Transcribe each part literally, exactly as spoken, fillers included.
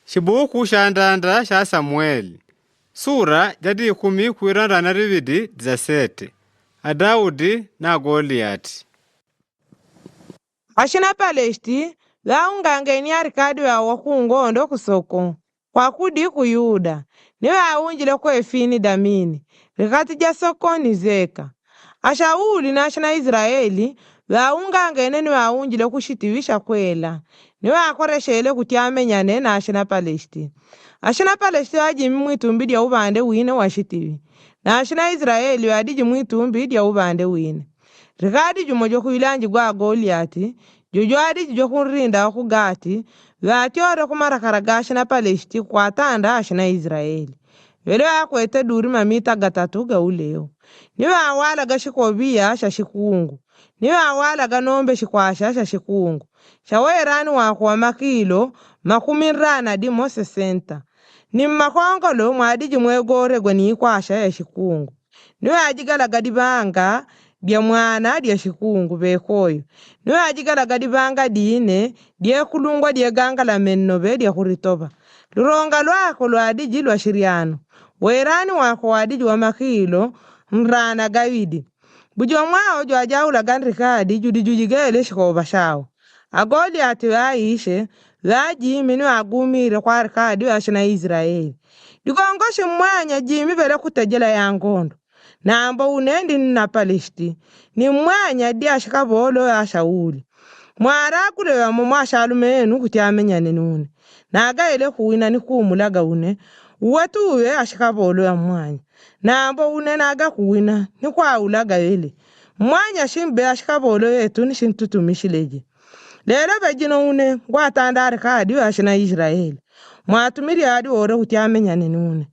Shibuku sha ndanda sha Samueli. Sura ya dikumi kwira ndrana rivili dizasete. A Daudi na Goliati. Ashina Paleshti, vahungangeni arikadi wawo ku ngondo ku Soko, kwa kudi ku Yuda, ni vahunjile ku Efini Damini, rikati ja Soko ni Zeka. Ashauli na ashina Israeli, vahungangene ni vahunjile ku shitivi sha Kwela, ni vakoreshele kuti amenyane na ashina Paleshti. Ashina Paleshti vajimi mwitumbi dia uvande wine wa shitivi, na ashina Israeli vajiji mwitumbi dia uvande wine. Rikadi jumo jo kuilanjigwa Goliati, jojo vajiji jo kunrinda wa ku Gati, vatiore ku marakara ga ashina Paleshti kwatanda ashina Israeli. Vele vakwete duri mamita gatatu ga uleo. Ni vawalaga shikovia sha shikungu. Ni vawalaga nombe shikwasha sha shikungu, sha werani wakwe wa makilo makumi ndrana dimo sesenta. Ni mmakongolo mwadiji mwegoregwe ni ikwasha ya shikungu. Ni vajigalaga dibanga dia mwana dia shikungu vekoyo. Ni vajigalaga dibanga dine die kulungwa die ganga la menno ve dia kuritova. Luronga lwakwe lwadiji lwa shiriano. Werani wakwe wadiji wa makilo ndrana gavili. Bujo mwao jwajaulaga nrikadi judi jujigele shikova shao. A Goliati vaishe, vajimi ni vagumire kwa arikadi wa ashina Israeli. Dikongo shi mwanya jimi vele kutejela ya ngondo. Nambo une ndi nna Paleshti, ni mwanya dia shikavolo ya Shauli. Mwarakule vamo mwa ashalume enu kuti amenyane nune. Nagayele kuwina ni kumulaga une, uwe tuwe ashikavolo ya mwanya. Nambo une naga kuwina, ni kwaulaga vele. Mwanya shimbe ashikavolo yetu ni shintutumishileje. Lelo vejino une, ngwatanda arikadi wa ashina Israeli. Mwatumiri adi ore kuti amenyane nune.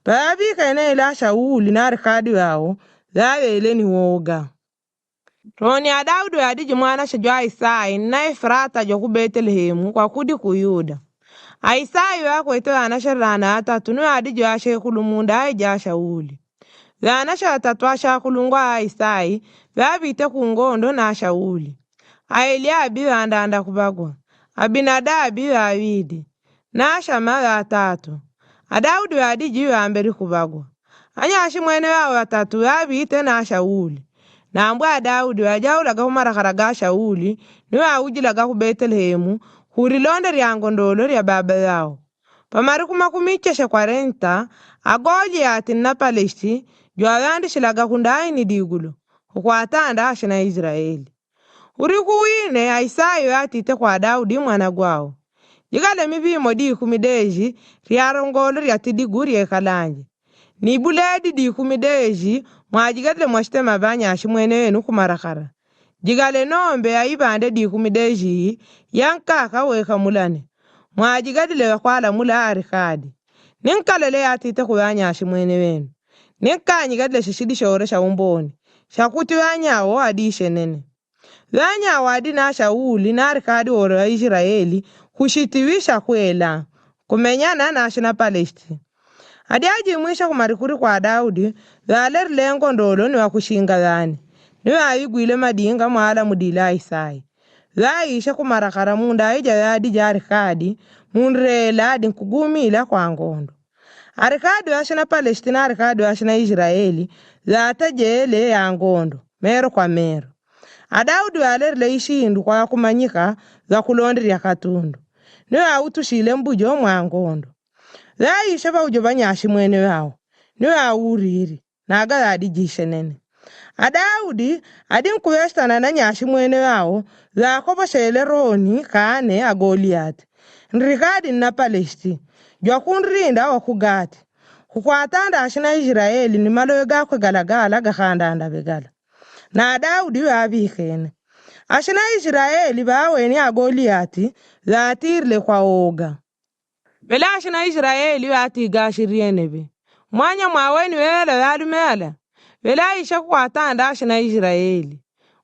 Vavavike ene ila Shauli na arikadi wao, vavele ni woga. Roni a Daudi vajiji mwanashe jwa Isai, na Efrata jo ku Betelehemu, kwa kudi ku Yuda. A Isai vakwete vanashe rana atatu, ni vajiji washe kulumunda aija Shauli. Vanashe vatatu asha kulungwa a Isai, vavite ku ngondo na Shauli. A Eliabi vandanda kuvagwa. Abinadabi vavili. Na Shama vatatu. A Daudi vajiji vambeli kuvagwa. Anyashi mwene vao vatatu vavite na Shauli. Nambwa a Daudi vajaulaga ku marakara ga Shauli, ni vaujilaga ku Betelehemu, kurilonde ria ngondolo ria baba vao. Pa mariku makumi cheshe kwarenta, a Goliati nna Paleshti, jwavandishilaga kundayi ni digulo, ukwatanda ashina Israeli. Uriku wine, a Isai vatite kwa Daudi mwana gwao. Jikale mivimo dikumi deji, ria rongolo ria tidigu riekalanje. Ni buledi dikumi deji, mwajigadile mwashitema vanyashi mwene venu ku marakara. Jikale nombe ya ivande dikumi deji, ya nkaka weka mulane. Mwajigadile vakwala mula arikadi. Ni nkalele yatite ku vanyashi mwene venu. Ni nkanyigadile shishidi shore sha umboni, shakuti vanyao adishe nene. Vanya wadi na Shauli na arikadi ore wa Israeli, kushitivi sha kwela, kumenyana na ashina Paleshti. Adi ajimwisha kumarikuri kwa Daudi, valerile ngondolo ni wakushinga vani, ni vavigwile madinga mwala mudila Isai. Vaisha kumarakara munda ija vadi ja arikadi, mundrela adi nkugumila kwa ngondo. Arikadi wa ashina Paleshti na arikadi wa ashina Israeli, vatejele ya ngondo, mero kwa mero. A Daudi valerile ishindu kwa kumanyika vakulonderia katundu. Ni vautushile mbujo mwa ngondo. Vaisha vaujo vanyashi mwene vao. Ni vauriri, naga vadijishe nene. A Daudi, adi nkuveshitana na nyashi mwene vao, vakovoshele roni kane a Goliati. Nrikadi nna Paleshti, jwa kunrinda wa ku Gati. Kukwatanda ashina Israeli ni malowe gakwe galagala gakandanda vegala. Na Daudi vavikene. Ashina Israeli vaweni a Goliati, vatirile kwa oga. Vele ashina Israeli vatiga ashiriene ve. Mwanya mwaweni vele valume ala. Vele aisha kukwatanda ashina Israeli.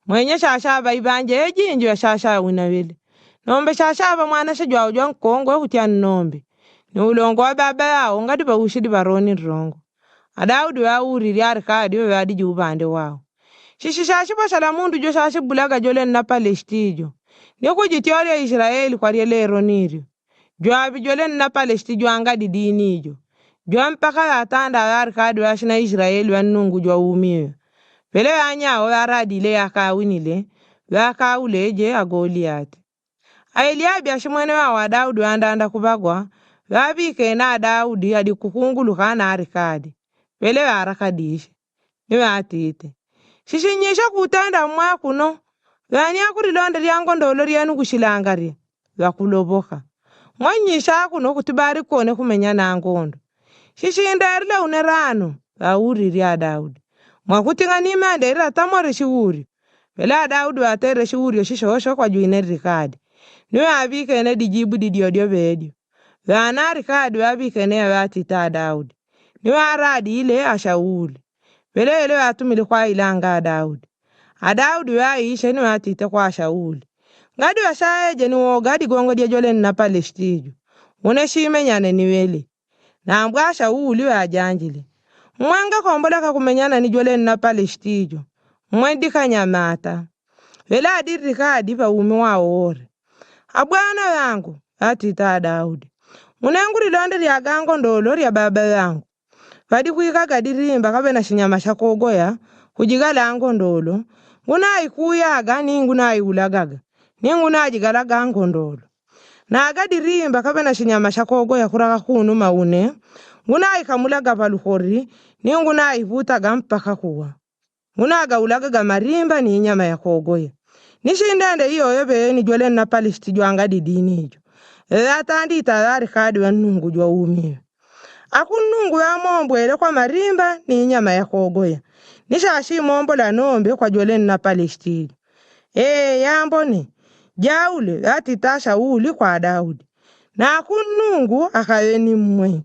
Mwenye shasha va ivanje ejinji va shasha wina vele. Nombe shasha va mwanashe jwao jwa nkongwe kutia nombe. Ni ulongo wa baba yao ngadi vaushidi varoni nrongo. A Daudi vauriri arikadi vavadiji uvande wao. Shishi shashipvosha la mundu jo shashibulaga jole nna Paleshti jo. Ni kujitioria Israeli kwarie lero nilio. Djwabi djole nna Paleshiti djwanga didini djo. Djwa mpaka djwatanda djwa rikadi djwa shina Israeli djwa nungu djwa umiwa. Pvele djwa nyawo djwa radi ile yakawinile, djwa kawuledje a Goliati. A Eliabi ashimwene wa wa Daudi wandanda kubagwa, djwabikene a Daudi adi kukunguluka na rikadi. Pvele djwa rakadishe. Ni djwa tite. Shishinyisha kutenda mwa kuno. Djwa nya kurilonde lya ngondolo lyenu kushilanga ri. Djwa kuloboka. Mwenyisha kuno kuti bari kone kumenya na ngondo. Shishinda yarile une rano, djwa uri lya Daudi. Mwakuti ngani mande ira tamore shiuri. Pvele a Daudi djwa tere shiuri yo shishosho kwa djwine rikadi. Ni djwabikene dijibu didyo dyo bedyo. Djwa na rikadi djwabikene ya djwa tita a Daudi. Ni djwa radi ile a Shauli. Pvele yele djwa tumile kwa ilanga a Daudi. A Daudi djwa ishe ni djwa tite kwa Shauli. Ngadi djwa shaedje ni woga digongo dya djole nna Paleshiti djo. Une shimenyane ni wele. Na mbwa Shauli djwa djandjile. Mwanga kombola ka kumenyana ni djole nna Paleshiti djo. Mwe dika nyamata. Pvele adi rikadi pva umi wa ore. A bwana yangu, djwa tita a Daudi. Une nguri londe lya ga ngondolo lya baba yangu. Pvadi kwika gadi rimba kapvena shinyama sha kogoya, kudjigala ngondolo. Nguna ikuyaga ni nguna iulagaga. Ni nguna djigalaga ngondolo. Na gadi rimba kapvena shinyama sha kogoya kuraka kunuma une. Nguna ikamulaga pva luhori, ni nguna ivutaga mpaka kuwa. Nguna gaulagaga marimba ni nyama ya kogoya. Ni shindende iyo yo pveni djole nna Paleshiti djwanga didini djo. Djwa tandita djwa rikadi djwa nungu djwa umiwa. A kunungu djwa mombwele kwa marimba ni nyama ya kogoya. Ni shashi mombola nombe kwa djole nna Paleshiti djo. Ee, yambone. Djaule, djwa tita Shauli kwa Daudi. Na kunungu akaweni mwe.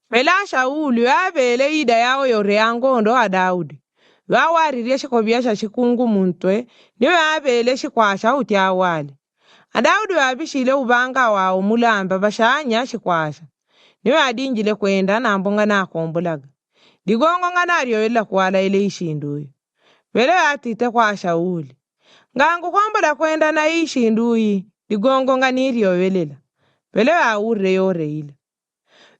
Pvele a Shauli djwa pvele ida yawo yore ya ngondo a Daudi. Djwa warirye shikobya sha shikungu muntwe, ni djwa pvele shikwasha uti awale. A Daudi djwa bishile ubanga wawo mulamba pvashanya shikwasha. Ni djwa dinjile kwenda na mbonga na kombolaga. Digongo ngana ryo yela kuwala ile ishindu iyo. Pvele djwa tite kwa Shauli. Ngangu kombola kwenda na ishindu iyi, digongo ngani ryo welela. Pvele djwa ure yore ila.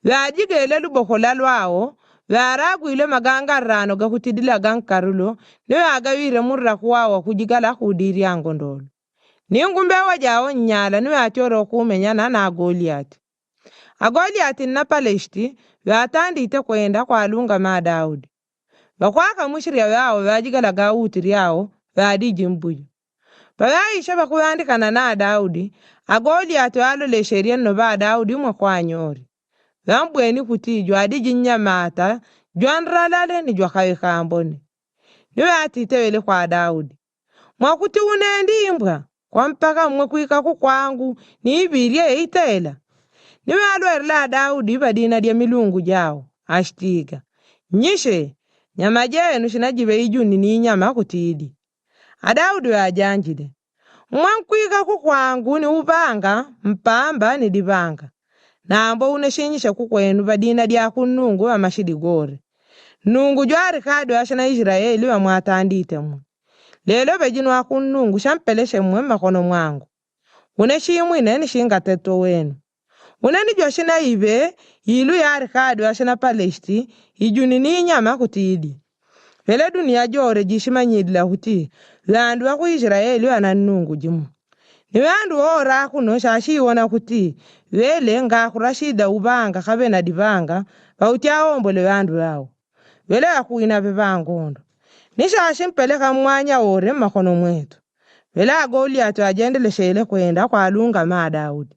Djwa djigele lubokola lwawo, djwa ragwile maganga rano ga kutidila ga nkarulo, ni djwa gawire murra kuwawa kudjigala kudiri a ngondolo. Ni ngumbe wadjawo nyala ni djwa tyoro kumenyana na Goliati. A Goliati nna Paleshiti, djwa tandite kwenda kwa lungama a Daudi. Pvakwaka mushirya djwawo djwa djigalaga uti djawo, djwa diji mbuyu. Pvadjwa isha pvakudjandikana na Daudi, a Goliati djwa lolesherye nno pva Daudi mwa kwanyori. Djwa mbweni kuti djwa diji nyamata, djwa ndralale ni djwa kawe kambone. Ni djwa tite wele kwa Daudi. Mwakuti une ndimbwa, kwa mpaka mwe kwika kukwangu, ni ipvirye itela. Ni djwa lwelela a Daudi pva dina dya milungu djawo, ashitiga. Nyishe, nyama djenu shina djipve idjuni ni nyama kutidi. A Daudi djwa djandjile. Mwe nkwika kukwangu ni upanga, mpamba ni dipanga. Nambo une shinyishe kukwenu pva dina dya kunungu pva mashidi gore. Nungu djwa rikadi djwa shina Israeli pva mwatandite mwe. Lelo pve djinu a kunungu shampeleshe mwe makono mwangu. Une shimwine ni shingateto wenu. Une ni djwa shina ipve, ilu ya rikadi djwa shina Paleshiti, idjuni ni nyama kutidi. Pvele duniya djore djishimanyilila kuti, pvandru pva ku Israeli pvana nungu djimwe. Ni pvandru wora kuno shashi iwona kuti, pvele ngakurashida upanga kapvena dipanga, pva uti aombole pvandru pvawo. Pvele akuwina pve pva ngondo. Ni shashi mpeleka mwanya wore mmakono mwetu. Pvele a Goliati djwa djendeleshele kwenda kwa lungama a Daudi.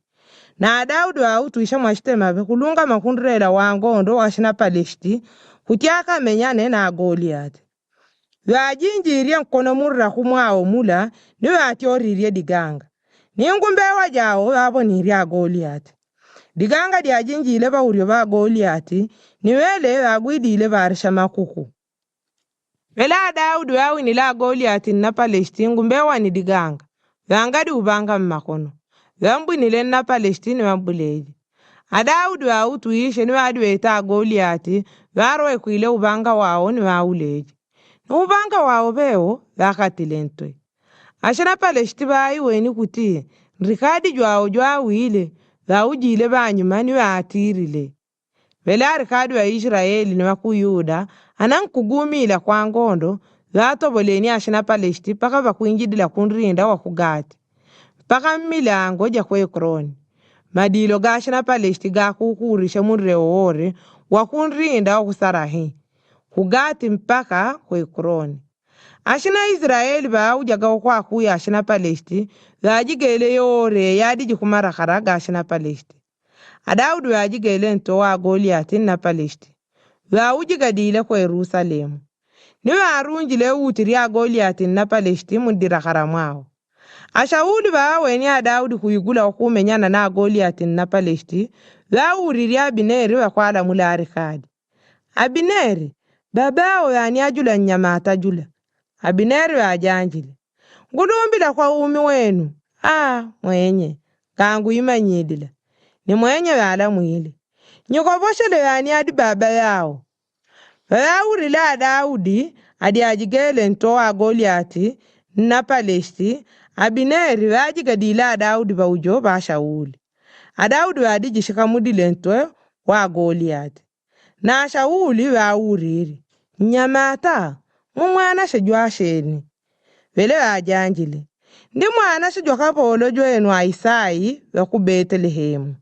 Na Daudi djwa utwisha mwa shitema pve kulungama kundrela wa ngondo wa shina Paleshiti, kuti akamenyane na Goliati. Djwa djinjirye nkono murra kumwawo mula, ni djwa tyorirye diganga. Ni ngumbe wadjawo djwa pvonirye a Goliati. Diganga djadjinjile pva uryo pva Goliati, ni pvele djwa gwidile pvarisha makuku. Pvele a Daudi djwa winila a Goliati nna Paleshiti ngumbe wani diganga, djwa ngadi upanga mmakono. Djwa mbwinile nna Paleshiti ni djwa mbuledje. A Daudi djwa utwishe ni djwa djweta a Goliati, djwa rowekwile upanga wawo ni djwa uledje. Ni upanga wawo pvewo, djwa katile ntwe. A shina Paleshiti djwa iweni kuti, nrikadi djwawo djwa wile, pvaudjile pvanyuma ni pvaatsirile. Pvele arikadi wa Israeli ni wa ku Yuda, ana nkugumila kwa ngondo, pvaatoboleni ashina Palesti mpaka pvakwindjilila ku nrinda wa ku Gati, mpaka mmilango dja ku Ekroni. Madilo ga ashina Palesti gakukurishe mundre wore wa ku nrinda wa ku Sarahi, ku Gati mpaka ku Ekroni. Ashina Israeli pvaudjaga wo kwakuya ashina Palesti, pvadjigele yore yadidji ku marakhara ga ashina Palesti. A Daudi pvadjigele nto wa Goliati na Palesti, pvaudjigadile ku Yerusalemu. Ni pvaarundjile utiri a Goliati na Palesti mundirakhara mwawo. A Shauli pvaaweni a Daudi kuyigula wa kumenyana na Goliati na Palesti, pvauriri Abineri pvakwalamula arikadi: Abineri, babawo yani adjula nyamata djula. Abineri pvadjandjile: Ngulumbila kwa umi wenu. A mwenye, kanguyimanyilila. Ni mwenye pvalamwile: Nyikovoshele yani adi baba yawo. Pvaaurila a Daudi adi adjigele nto wa Goliati na Palesti, Abineri pvadjigadile a Daudi pvaudjo pva Shauli. A Daudi pvadidjishika mudile nto wa Goliati. Na Shauli pvauriri: Nyamata, mu mwanashe djwa sheni? Pvele pvadjandjile: Ndi mwanashe djwa kapolo djwenu a Isai pva ku Betelehemu.